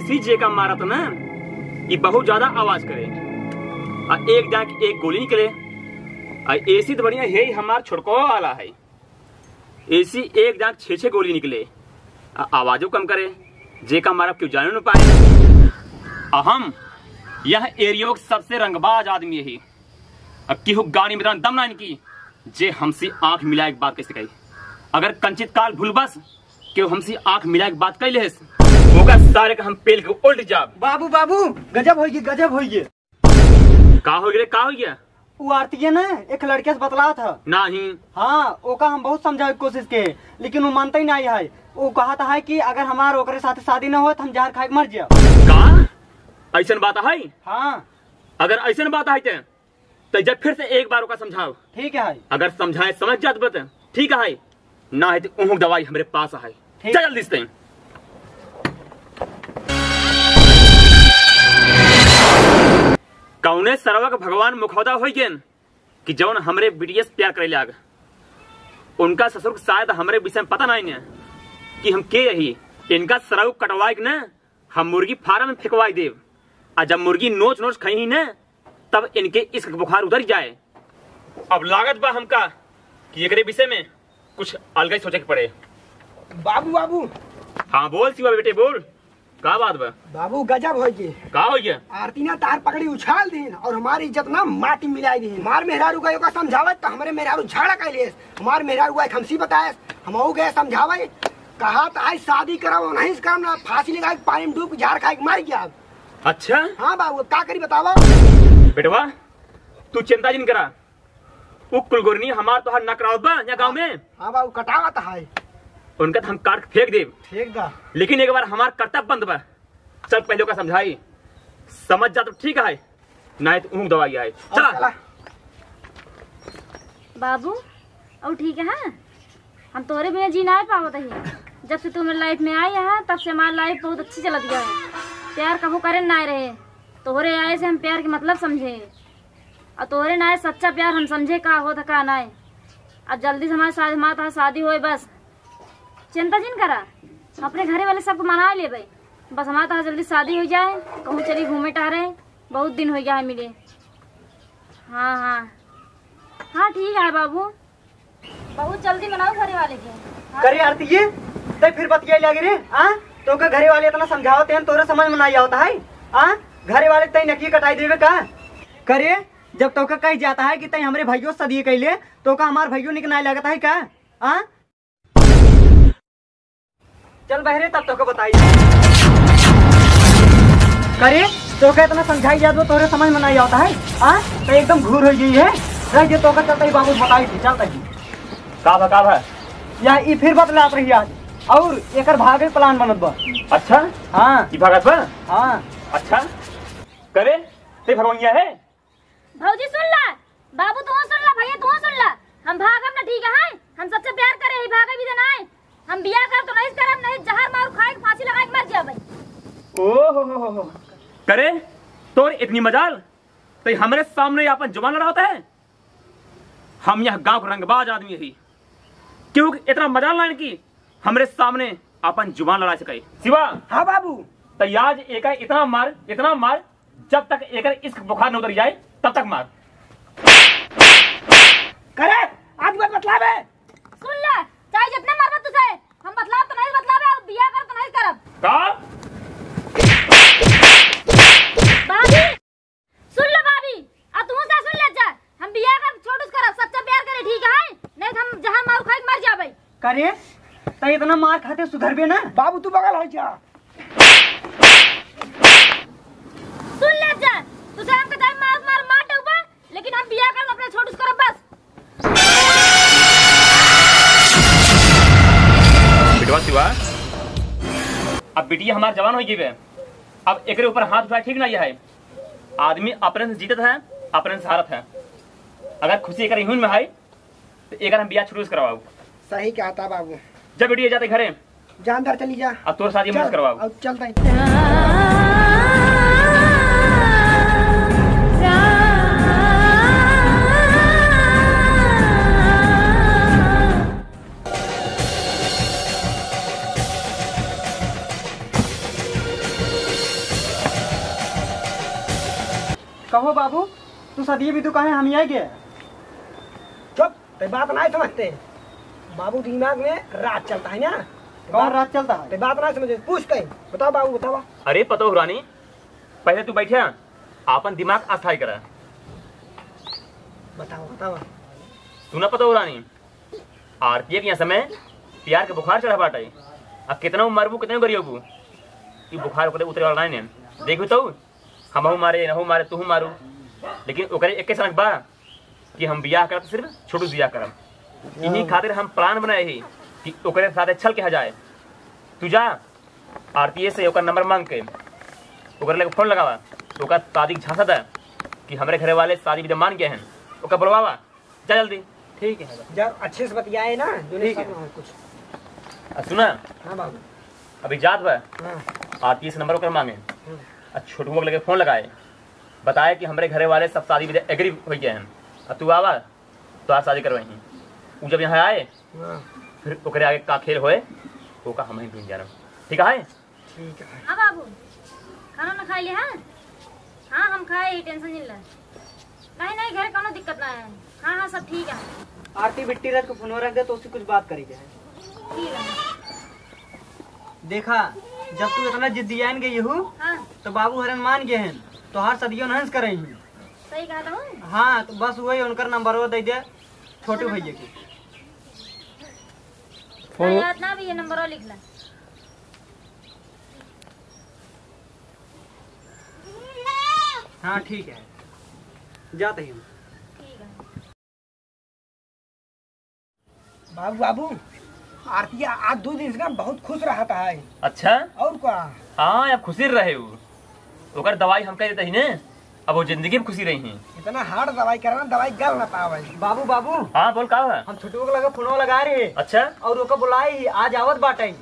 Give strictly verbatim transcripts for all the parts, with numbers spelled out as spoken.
ती जेका मारत ना, ई बहुत ज्यादा आवाज करे। आ एक दांत एक गोली निकले। आ एसी तो बढ़िया है ही, हमार छोटकवा वाला है। एसी एक दांत छे छे गोली निकले। आ आवाजो कम करे, जेका मारब केहू जाने न पाए। आ हम यह एरियो के सबसे रंगबाज आदमी यही। अब केहू गाड़ी में इतना दम ना इनकी, जे हमसे आंख मिलाए के बात कह सके। अगर कंचित काल भूल बस केहू हमसे आंख मिलाए के बात कह लेस, ओकर सारे का हम पेल के उल्ट जाब। बाबू, बाबू, गजब होइगे, गजब होइगे। का हो गया, का हो गया? उ आरतीये ना एक लड़के से बतलात ह। नाही। हाँ, ओका हम बहुत समझावे के कोशिश के, लेकिन उ मानते ही नाही है। उ कहत है कि अगर हमार ओकरे साथे शादी ना हो तो हम जहर खाए के मर जाब। का? ऐसन बात है? हाँ। अगर ऐसन बात है ते त जब फिर से एक बार ओका समझाओ। ठीक है। अगर समझाए समझ जात बा त ठीक है, ना है तो उहुक दवाई हमरे पास है। ठीक। चल जल्दी से। कौने सरवा के भगवान मुखौदा होई गेन कि जौन हमरे बिटिया से प्यार करे लाग। उनका ससुर के शायद हमरे विषय में पता नहीं ने कि हम के यही। इनका सरऊ कटवाए के न हम मुर्गी फार्म में फेंकवाई देब। आ जब मुर्गी नोच नोच खइही न, तब इनके इश्क के बुखार उतर जाए। अब लागत बा हमका कि एकरे विषय में कुछ अलग ही सोचे के पड़े। बाबू, बाबू। हाँ बोल शिवा बेटे बोल, का बात बा? बाबू, गजब होइ गए। का होइ गया? आरती ना तार पकड़ी उछाल दीन और हमारी इज्जत ना माटी मिलाई दीन। हमार मेहरारू का ओका समझावत तो हमरे मेहरारू झगड़ा कर लेस। हमार मेहरारू का एक हमसी बताएस, हमहू गए समझावे। कहा तो आज शादी करब, नहीं से करब ना, फांसी लगा के पानी में डूब के जहर खाए के मर गया। अच्छा? हाँ बाबू, अब का करी बतावा? बेटवा, तू चिंता जिन करा। उ कुलगुरनी हमार तोहार ना करावत बा यहाँ गाँव में। हाँ बाबू, कटावत है। उनका तो हम काट के फेंक देब। फेंक दा। लेकिन एक बार हमार कर्तव्य बंद बा। चल पहले ओका समझाई। समझ जा तो ठीक है, नहीं तो ऊँग दवाई आए। चला। चला। बाबू, और ठीक है? हम तोहरे बिना जी नाय पावत ही। जब से तू मेरे लाइफ में आई है, तब से हमारी लाइफ बहुत अच्छी चलत गया है। प्यार कबो करे नाय रहे, तोहरे आए से हम प्यार के मतलब समझे। और तोहरे नाय सच्चा प्यार हम समझे का होत है, का नाय। अब जल्दी से हमारे साथ, हमारे तोहार शादी होए बस। चिंता जिन करा, हम अपने घरे वाले सबको मना लेबे। बस हमारे तोहार जल्दी शादी हो जाए, कहूँ चली घूमे टहरे, बहुत दिन हो गया है मिले। हाँ, हाँ, हाँ, ठीक है बाबू। बहुत जल्दी मनाओ घरे वाले के। हाँ। करे आरती ये, तै फिर बतियाई लागे रे, आ? तोका घरे वाले इतना समझावत हैं, तोरे समझ में नहीं आवता है, आ? घरे वाले तै नकिए कटाई देवे का? करे, जब तोका कह जाता है कि तै हमरे भइयो से सदिये कैले, तोका हमार भइयो निक नहीं लागता है का? आ? चल बहरे, तब तोका बताई। करे, तोका इतना समझाई जात बा, तोरे समझ में नहीं आवता है? आ? तो एकदम घूर हो गई है। रह जे तोका चलता ही बाबू बताई थी, चलता ही। का भा, का भा? या ई फिर बतलात रही आज। और एकर भागे प्लान बनत बा। अच्छा? हाँ। ई भागत बा? हाँ। अच्छा? करे, ते भगवैया है? भौजी सुन ला, बाबू तू सुन ला, भैया तू सुन ला। हम भागब ना, ठीक है? हम सच्चा प्यार करे ही, भागे भी देना है। हम बियाह करब तो नहीं करब, नहीं जहर मारू खाए के फांसी लगाए के मर जाबे। ओ हो हो हो हो। करे, तोर इतनी मजाल, तो हमरे सामने अपन जुबान लड़ावत है? हम यह गांव के रंगबाज आदमी ही, केहू के इतना मजाल ना कि हमरे सामने अपन जुबान लड़ा सके। शिवा। हाँ बाबू। तो आज एका इतना मार, इतना मार, जब तक एकर इश्क बुखार न उतर जाए, तब तक मार। करे, आज बात बतलावे। सुन ले, चाहे जितना मारबा तुझे, हम बतलाव तो नहीं बतलावे और बियाह कर तो नहीं करब। का? भाभी, सुन लो भाभी, आ तू से सुन ले जा, हम बियाह कर छोटू से करब, सच्चा प्यार करे, ठीक है? नहीं तो हम जहर मारू खाए के मर जाबे। करे, त इतना मार खाते सुधरबे ना? बाबू तू बगल हो जा। सुन ले जा, तुझे हमके दाई मार मार मार डूबा, लेकिन हम बियाह कर अपने छोटू से करब बस। बेटवा शिवा, अब बिटिया हमार जवान हो गई बे, अब एकरे ऊपर हाथ उठाए ठीक ना है। आदमी अपने से जीतत है, अपने से हारत है। अगर खुशी एकर इहुन में है, तो एकर हम बियाह छोटू से करवाऊ। सही कहता बाबू। जब बिटिया जाते घरे, जा अंदर चली जा। अब तोर शादी चल, मत करवाऊ। अब चलता है। तो बाबू, तू सदिये बिदु काहे हम यहाँ गए? चुप, ते बात नहीं समझते। बाबू दिमाग में राज चलता है ना। कौन राज चलता है? ते बात नहीं समझे, पूछ कहीं। बताओ बाबू, बताओ। अरे पतोह रानी, पहले तू बैठे, आपन दिमाग अस्थाई करा। बताओ, बताओ। सुना पतोह रानी, आरती के यहाँ समय प्यार के बुखार चढ़ा बाटे। आ कितना मरबू, कितना गरियबू, ई बुखार ओकरे उतरे वाला नहीं है। देखू तो, हमहू मारे, इनहू मारे, तुहू मारू, लेकिन ओकरे एके सनक बा कि हम बियाह करब, सिर्फ छोटू से बियाह करब। इही खातिर हम plan बनाए ही कि ओकरे साथे छल किहा जाए। तू जा, आरतीये से ओकर number मांग के ओकरे लगे phone लगावा, ओकर शादी के झांसा दे कि हमरे घरे वाले शादी विदा मान गए हैं, ओकर बुलवावा। जा जल्दी। ठीक है। जा, अच्छे से बतियाए ना, जो ठीक है। और कुछ। आ, सुना? हाँ बाबू। अभी जात बा। हाँ। आरतीये से number ओकर मांगे। हाँ। आ छोटुआ के लगे phone लगाए, बताए कि हमरे घरे वाले सब शादी विदा agree हो गए हैं, आ तू आवा, तोहार शादी करवाई। उ जब यहाँ आए, हाँ। फिर ओकरे आगे का खेल होए, ओका हम ही भूल जाना। ठीक है? ठीक है। हाँ बाबू, खाना ना खाए ले, हाँ? हाँ, हम खाए ही, tension नहीं ले। नहीं, नहीं, घरे कोनो दिक्कत ना है। हाँ, हाँ, सब ठीक है। आरती बिट्टी रात को फोनवा रख दे, तो उससे कुछ बात करी के है। ठीक है। देखा, जब तू इतना जिद्दियान गई हूँ, हाँ। तो बाबू हरन मान गए हैं, तोहार सदियों नहीं करे ही। सही कहा था। हाँ, तो बस वही उनकर number दे दे, छोटू भैया के। फोन याद ना भी, ये number लिख ले। हाँ, ठीक है, जाते हैं। ठीक है। बाबू, बाबू, आरतिया आज दो दिन से ना बहुत खुश रहता है। अच्छा? और का? हाँ, अब खुशी रहे उ। ओकर दवाई हम कर देते ही ने, अब वो जिंदगी में खुशी रही है। इतना hard दवाई करा ना, दवाई गल ना पावे। बाबू, बाबू। हाँ, बोल, का है? हम छोटू के लगे फोनवा लगा रहे। अच्छा? और ओका बुलाई, आज आवत बाटे।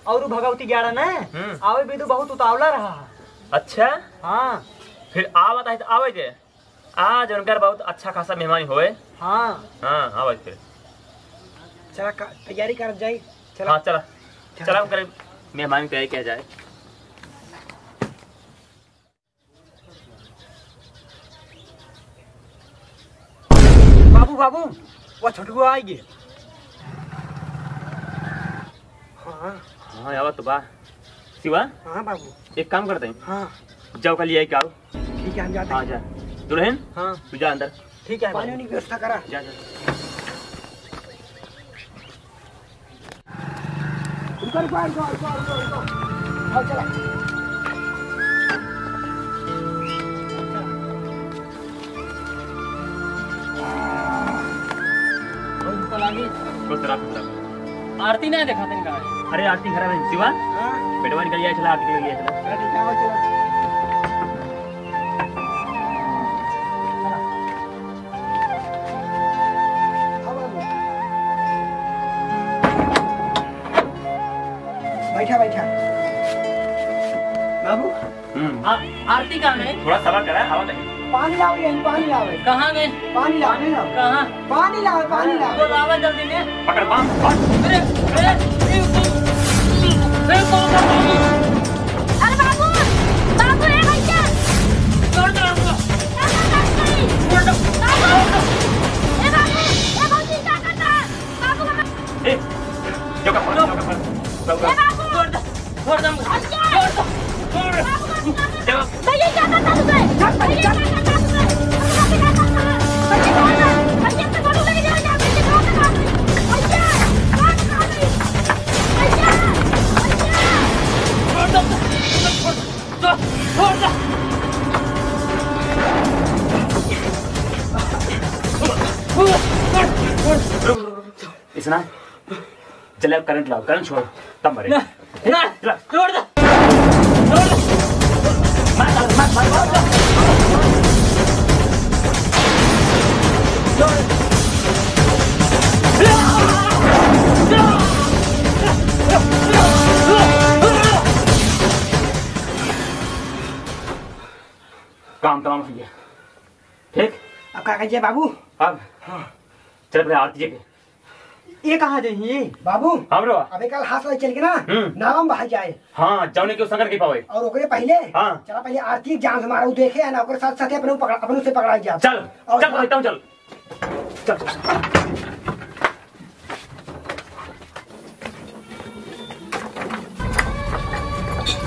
और उ भगवती ग्यारह ने, हम्म। आवे बिदु बहुत उतावला रहा है। अच्छा? हाँ। फिर आवत है तो आवे दे। आज उनकर बहुत अच्छा खासा मेहमानी होए। हाँ। हाँ, हाँ भाई फिर। चला का, तैयारी कर जाई। चला। हाँ, चला। चला, चला, चला। उनकर मेहमानी तैयारी किया जाए। बाबू, बाबू, वो छोटुआ आई गे। हाँ। हाँ, आवा तो बा। शिवा? हाँ बाबू। एक काम करते हैं। हाँ। जाओ, कल ये आओ। ठीक है, हम जाते हैं। हाँ, जा। दुल्हन? हाँ। तू जा अंदर। ठीक है, पानी वानी की व्यवस्था करा। जा, जा। रुको, रुको, रुको, रुको, रुको, रुको। आओ, चला। बहुत भूख लागी। खुश रह, खुश रह। आरती नहीं देखा तेन कहाँ है? अरे, आरती घर में, शिवा? हाँ। बेटवा निकल गया, चला, आरती निकल गया, चला। चला, ठीक है, आओ, चला। बैठा, बैठा। बाबू। हम्म। आ, आरती कहाँ है? थोड़ा सबर करा, आवा नहीं। पानी लाओ, यहीं पानी लाओ। कहाँ गए? पानी लाओ, पानी लाओ। कहाँ? पानी लाओ, पानी लाओ। बोलावा जल्दी ने। पकड़, बांध, बांध। अरे, अरे, ए, ए, कौन सा पानी? अरे बाबू, बाबू, ए भैया। छोड़ दो हमको। क्या कर रहा है? छोड़ दो। बाबू, ए बाबू, ए भौजी, क्या कर रहा है? बाबू, ए, जो का पानी, जो का पानी। ए बाबू। छोड़ दो। छोड़ दो हमको। छोड़ दो। छोड़ दो। भैया, क्या करता तुझे? भैया, क्या करता तुझे? भैया, क्या करता है? भैया, क्या करता है? भैया, से फोटो लेके जाएगा। भैया, क्या करता है? भैया, क्या करता है? भैया, भैया। छोड़ दो। छोड़ दो। छोड़ दो। इसना, चले अब करंट लाओ, करंट छोड़, तब मरे। ना, ना, चला। छोड़ दे, छोड़ दे। मत, मत, मत, मत। छोड़। काम तमाम हो गया। ठीक? अब का कहिए बाबू? अब? हाँ। चल, अपने आरती के। ये कहाँ जाई? बाबू, हमरो। अबे कल हाथ वाले चल के ना, हम्म। नावम बहाई जाए। हाँ, जौने के संकर के पावे। और ओकरे पहले, हाँ। चला पहले आरती के जान से मारा, उ देखे है ना, ओकरे साथ साथे अपने पकड़ा, अपने से पकड़ा जाए। चल, और चल, हाँ। एकदम चल। चल, चल।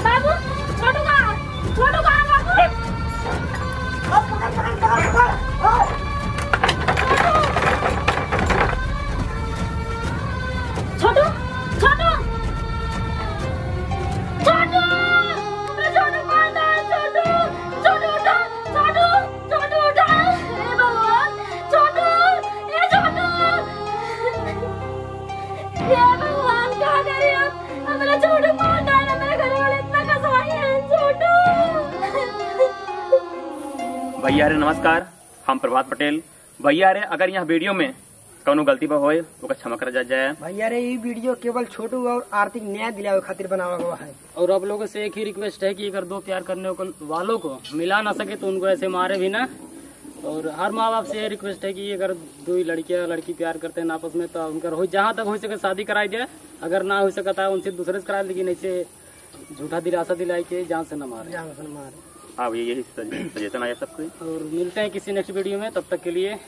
बाबू, छोटू कहाँ? छोटू कहाँ बाबू? अब पकड़, पकड़, पकड़, पकड़। छोटू, छोटू, छोटू, हमरा छोटू मार डाल, छोटू, छोटू उठा, छोटू, छोटू उठा, हे भगवान, छोटू, ए छोटू। हे भगवान, का करी अब? हमरा छोटू मार डाल, हमरा घर वाले इतना कसाई हैं, छोटू। भैया रे नमस्कार, हम प्रभात पटेल। भैया रे, अगर यहाँ वीडियो में कौनो गलती बा होए, ओका क्षमा करा जा जाए। भैया रे, ई वीडियो केवल छोटू और आरती के न्याय दिलावे खातिर बनावा गवा है। और आप लोगों से एक ही रिक्वेस्ट है कि अगर दो प्यार करने को, वालों को मिला ना सके तो उनको ऐसे मारे भी ना। और हर माँ बाप से ये रिक्वेस्ट है कि अगर दो ही लड़कियाँ लड़की प्यार करते हैं आपस में तो उनका हो, जहाँ तक हो सके शादी कराई दे, अगर ना हो सकता है उनसे दूसरे से करा, लेकिन ऐसे झूठा दिलासा दिलाई के जान से न मारे। जान से न मारे। हाँ भैया, यही सज-, सजेशन आया सबके। और मिलते हैं किसी नेक्स्ट वीडियो में, तब तक के लिए